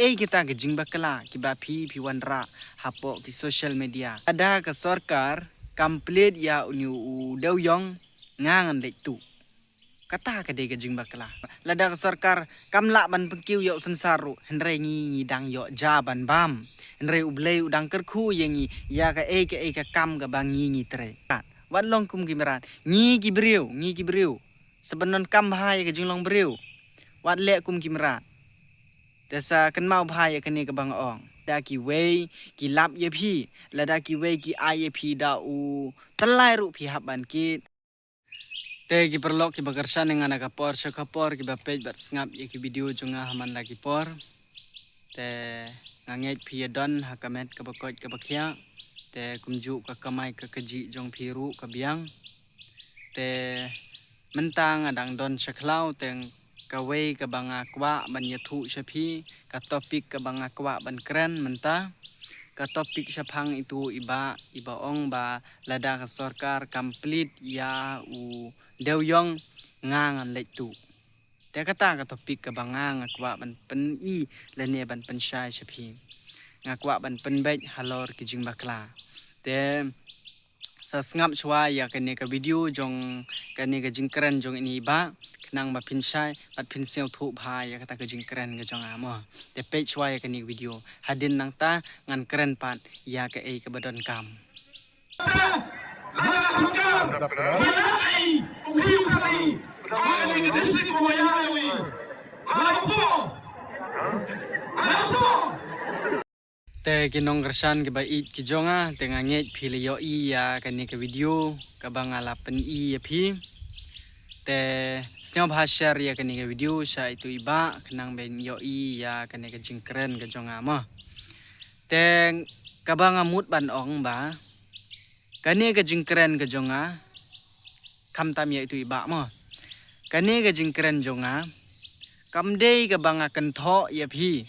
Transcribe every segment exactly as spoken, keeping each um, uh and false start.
Ei kita ka jingbakla kiba phi phi wanrah hapoh ki social media. Lada ka sorkar kam plie ïa une u dewïong, nga ngan leit tuh. Kata ka dei ka jingbakla. Lada ka sorkar kam lah ban pynkiew ïa u synsar ruh, hynrei ngi ngi dang ïoh ja ban bam. Hynrei U Blei u dang kyrkhu ïa ngi ïa kaei kaei ka kam kaba ngi ngi trei. Wat long kum ki mrad, ngi ki briew, ngi ki briew, sa pyndonkam bha ïa ka jinglong briew. Wat leh kum ki mrad. Te sa kynmaw bha ïa kane kaba nga ong. Lada kiwei ki lap ïa phi, lada kiwei ki ai ïa phi da u tyllai ruh phi hap ban kit. Te ki paralok kiba kyrshan ïa nga na ka por sha ka por, kiba peit bad sngap ïa ki video jong nga ha man la ki por. Te nga ngeit phi ïa don ha ka met kaba koit kaba khiah. Te kumjuh ka kamai ka kajih jong phi ruh ka biang. Te mynta nga dang don sha khlaw, te kawei kaba nga kwah ban ïathuh sha phi, ka topic kaba nga kwah ban kren mynta. Ka topic shaphang itu i bah, iba ong ba lada ka sorkar kam plie ïa u dewïong, nga ngan leit tuh. Te kata ka topic kaba nga nga kwah ban pyni lane ban pynshai sha phi. Nga kwah ban pynbeit halor ki jingbakla. Te sa sngap shuwa ïa kane ka video jong kane ka jingkren jong ini i bah, khnang ba phin shai bad phin sngewthuh bha ïa kata ka jingkren ka jong nga mo. Te peit shuwa ïa kane ka video. Hadien nangta ngan kren pat ïa kaei kaba donkam. Te ki nongkyrshan kiba ïeit ki jong nga, te nga ngeit phi la ïohi ïa kane ka video kaba nga la pyni ïa phi. Te sngewbha share ïa kane ka video sha itu i bah, khnang ban ïohi ïa kane ka jingkren ka jong nga mo. Te kaba nga mut ban ong ba kane ka jingkren ka jong nga, khamtam ïa itu i bah mo. Kane ka jingkren jong nga kam dei kaba nga kynthoh ïa phi.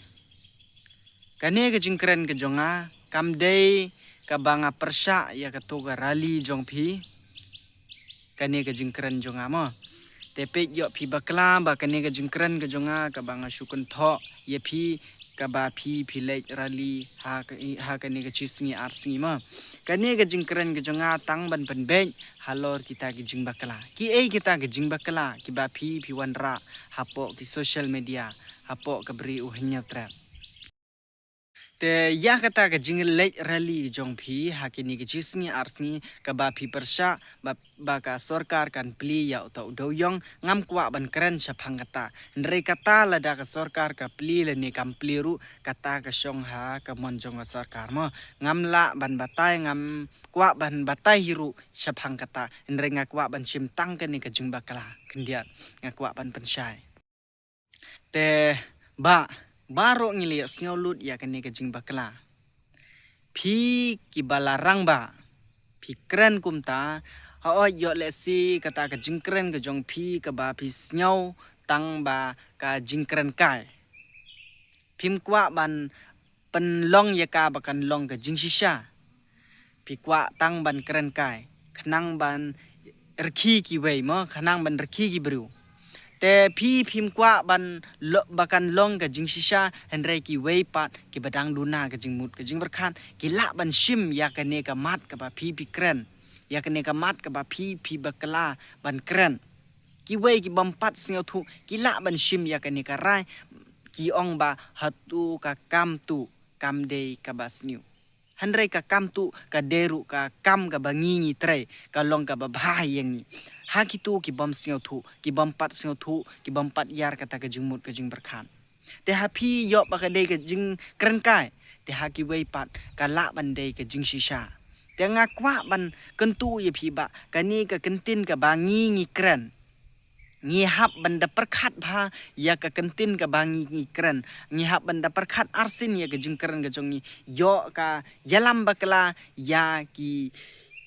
Kane ka jingkren ka jong nga kam dei kaba nga pyrshah ïa kato ka rally jong phi. Kane ka jingkren jong nga mo. Te peit ïoh phi bakla ba kane ka jingkren ka jong nga kaba nga shu kynthoh ïa phi kaba phi phi leit rally ha ka, ha kane ka shi sngi ar sngi mo. Kane ka jingkren ka jong nga tang ban pynbeit halor kita ki jingbakla. Kiei kita ki jingbakla kiba phi phi wanrah hapoh ki social media, hapoh ka Bri U Hynñiewtrep. Te ïa kata ka jingleit rally jong phi ha kine ki shi sngi ar sngi kaba phi pyrshah ba, ba ka sorkar kan plie ïa uta u dewïong, ngam kwah ban kren shaphang kata. Hynrei kata lada ka sorkar ka plie lane kam plie ruh, kata ka shong ha ka mon jong ka sorkar mo. Ngam lah ban batai, ngam kwah ban batai hi ruh shaphang kata. Hynrei nga kwah ban shim tang kane ka jingbakla khyndiat, nga kwah ban pynshai. Te bah, baroh ngi la ïohsngew lut ïa kane ka jingbakla. Phi kiba la rangbah, phi kren kumta, hooid ïoh lehse kata ka jingkren ka jong phi kaba phi sngew tang ba ka jingkren kai. Phim kwah ban pynlong ïa ka ba kan long ka jingshisha. Phi kwah tang ban kren kai, khnang ban rkhie kiwei mo, khnang ban rkhie ki briew. Te phi phim kwah ban lo-, ba kan long ka jingshisha, hynrei kiwei pat kiba dang duna ka jingmut ka jingpyrkhat, ki lah ban shim ïa kane ka mat kaba phi phi kren, ïa kane ka mat kaba phi phi bakla ban kren. Kiwei kibym pat sngewthuh, ki lah ban shim ïa kane ka rai, ki ong ba hato ka kam tuh kam dei kaba sniew. Hynrei ka kam tuh ka dei ruh ka kam kaba ngi ngi trei, ka long kaba bha ïa ngi. Ha kito kibym sngewthuh, kibym pat sngewthuh, kibym pat ïar kata ka jingmut ka jingpyrkhat. Te ha phi ïoh ba ka dei ka jingkren kai, te ha kiwei pat ka lah ban dei ka jingshisha. Te nga kwah ban kyntu ïa phi ba kane ka kyntien kaba ngi ngi kren, ngi hap ban da pyrkhat bha ïa ka kyntien kaba ngi ngi kren. Ngi hap ban da pyrkhat arsien ïa ka jingkren ka jong ngi. Ïoh ka ïalam bakla ïa ki,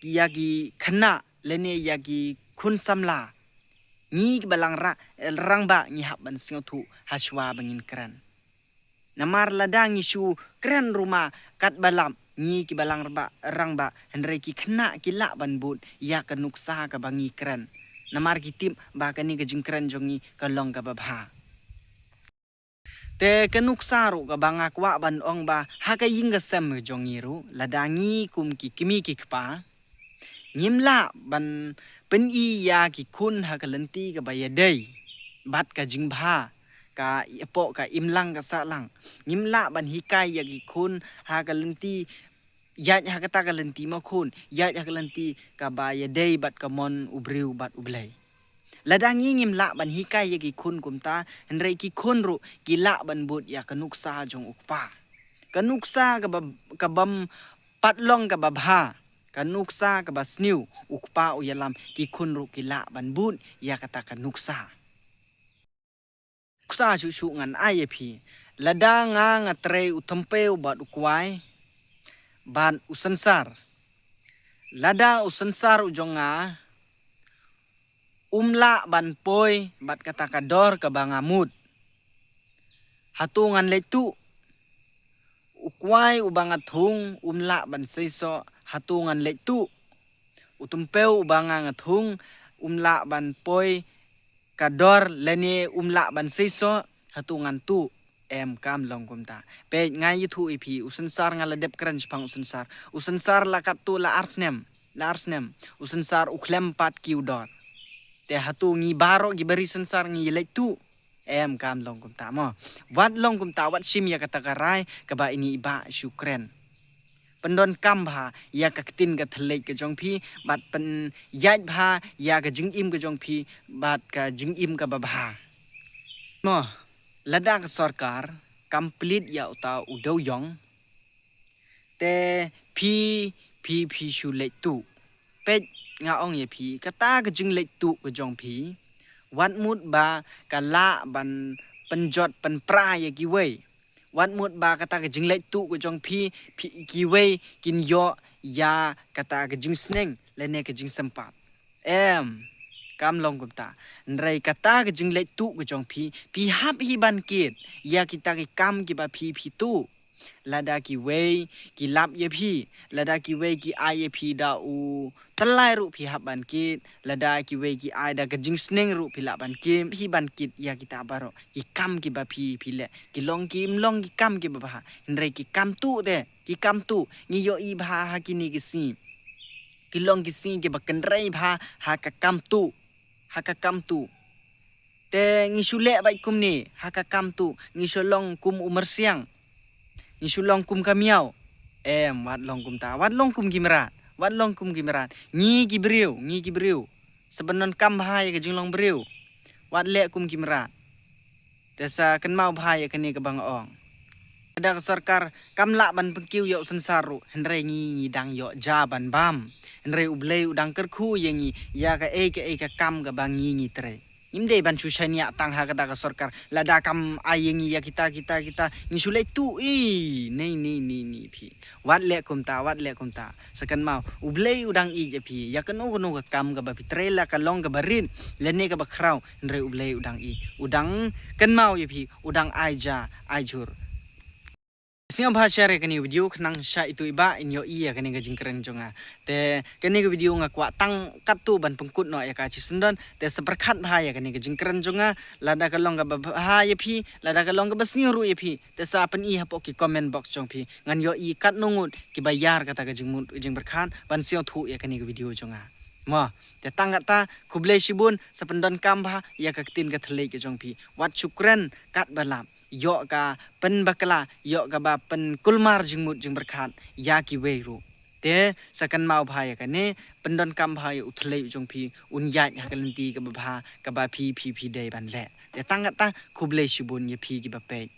ïa ki khynnah lane ïa ki khun samla. Ngi kiba la rangbah ngi hap ban sngewthuh ha shuwa ba ngin kren. Namar lada ngi shu kren ruh ma katba lap, ngi kiba la rangbah, hynrei ki khynnah ki lah ban bud ïa ka nuksa kaba ngi kren. Namar ki tip ba kane ka jingkren jong ngi ka long kaba bha. Te ka nuksa ruh kaba nga kwah ban ong ba ha ka ïing ka sem jong ngi ruh, lada ngi kum ki kmie ki kpa, ngim lah ban pyni ïa ki khun ha ka lynti kaba ïadei bad ka jingbha, ka ïapoh ka imlang ka sahlang. Ngim lah ban hikai ïa ki khun ha ka lynti, ïaid ha kata ka lynti ma khun, ïaid ha ka lynti kaba ïadei bad ka mon u briew bad U Blei. Lada ngi ngim lah ban hikai ïa ki khun kumta, hynrei ki khun ruh ki lah ban bud ïa ka nuksa jong u kpa. Ka nuksa kaba, kabym pat long kaba bha, ka nuksa kaba sniew, u kpa u ïalam, ki khun ruh ki lah ban bud ïa kata ka nuksa. Nuksa shuh shuh ngan ai ïa phi. Lada nga nga trei u Tympeu bad u Kwai bad u Synsar. Lada u Synsar u jong nga um lah ban poi bad kata ka dor kaba nga mut, hato ngan leit tuh? U Kwai uba nga thung um lah ban seisoh, hato ngan leit tuh? U Tympeu uba nga nga thung um lah ban poi ka dor lane um lah ban seisoh, hato ngan tuh? Em, kam long kumta. Peit, nga ïathuh ïa phi, u Synsar nga la dep kren shaphang u Synsar. U Synsar la katto la ar snem, la ar snem. U Synsar u khlem pat kiew dor. Te hato ngi baroh kiba ri Synsar ngi leit tuh? Em, kam long kumta mo. Wat long kumta, wat shim ïa kata ka rai kaba ine i Bah shu kren. Pyndonkam bha ïa ka ktien ka thylliej ka jong phi, bad pynïaid bha ïa ka jingim ka jong phi bad ka jingim kaba bha. Mo, lada ka sorkar kam plie ïa uta u dewïong, te phi, phi, phi shu leit tuh. Peit, nga ong ïa phi, kata ka jingleit tuh ka jong phi, wat mut ba ka lah ban pynjot pynpra ïa kiwei. Wat mut ba kata ka jingleit tuh ka jong phi, phi, kiwei kin ïoh ïa kata ka jingsneng lane ka jingsympat. Em, kam long kumta. Hynrei kata ka jingleit tuh ka jong phi, phi hap hi ban kit ïa kita ki kam kiba phi phi tuh. Lada kiwei ki lap ïa phi, lada kiwei ki ai ïa phi da u tyllai ruh phi hap ban kit, lada kiwei ki ai da ka jingsneng ruh phi lah ban kit, phi ban kit ïa kita baroh ki kam kiba phi phi leh. Ki long kim long ki kam kiba bha, hynrei ki kam tuh te, ki kam tuh. Ngi ïohi bha ha kine ki sngi, ki long ki sngi kiba kynrei bha ha ka kam tuh, ha ka kam tuh. Te ngi shu leh bad kumne ha ka kam tuh, ngi shu long kum u myrsiang, ngi shu long kum ka miaw. Em, wat long kumta, wat long kum ki mrad, wat long kum ki mrad. Ngi ki briew, ngi ki briew, sa pyndonkam bha ïa ka jinglong briew. Wat leh kum ki mrad. Te sa kynmaw bha ïa kane kaba nga ong. Lada ka sorkar kam lah ban pynkiew ïa u Synsar ruh, hynrei ngi ngi dang ïoh ja ban bam. Hynrei U Blei u dang kyrkhu ïa ngi ïa kaei kaei ka kam kaba ngi ngi trei. Ngim dei ban shu shaniah tang ha kata ka sorkar. Lada kam ai ïa ngi ïa kita kita kita, ngi shu leit tuh. I, nei nei nei nei phi. Wat leh kumta, wat leh kumta. Sa kynmaw, U Blei u dang ïeit ïa phi ïa kano kano ka kam kaba phi trei, la ka long kaba rit lane kaba khraw, hynrei U Blei u dang ïeit, u dang kynmaw ïa phi, u dang ai ja ai jur. Sngewbha share ïa kane ka video khnang sha itu i Bah in ïohi ïa kane ka jingkren jong nga. Te kane ka video nga kwah tang katto ban pynkut noh ïa ka shisyndon. Te sa pyrkhat bha ïa kane ka jingkren jong nga, lada ka long kaba bha ïa phi, lada ka long kaba sniew ruh ïa phi, te sa pyni hapoh ki comment box jong phi. Ngan ïohi katno ngut kiba ïar kata ka jingmut ka jingpyrkhat ban sngewthuh ïa kane ka video jong nga. Mo, te tang katta, khublei shibun, sa pyndonkam bha ïa ka ktien ka thylliej ka jong phi. Wat shu kren katba lap. Ïoh ka pynbakla, ïoh kaba pynkulmar jingmut jingpyrkhat ïa kiwei ruh. Te sa kynmaw bha ïa kane, pyndonkam bha ïa u thylliej jong phi, un ïaid ha ka lynti kaba bha, kaba phi phi phi dei ban leh. Te tang katta, khublei shibun ïa phi kiba peit.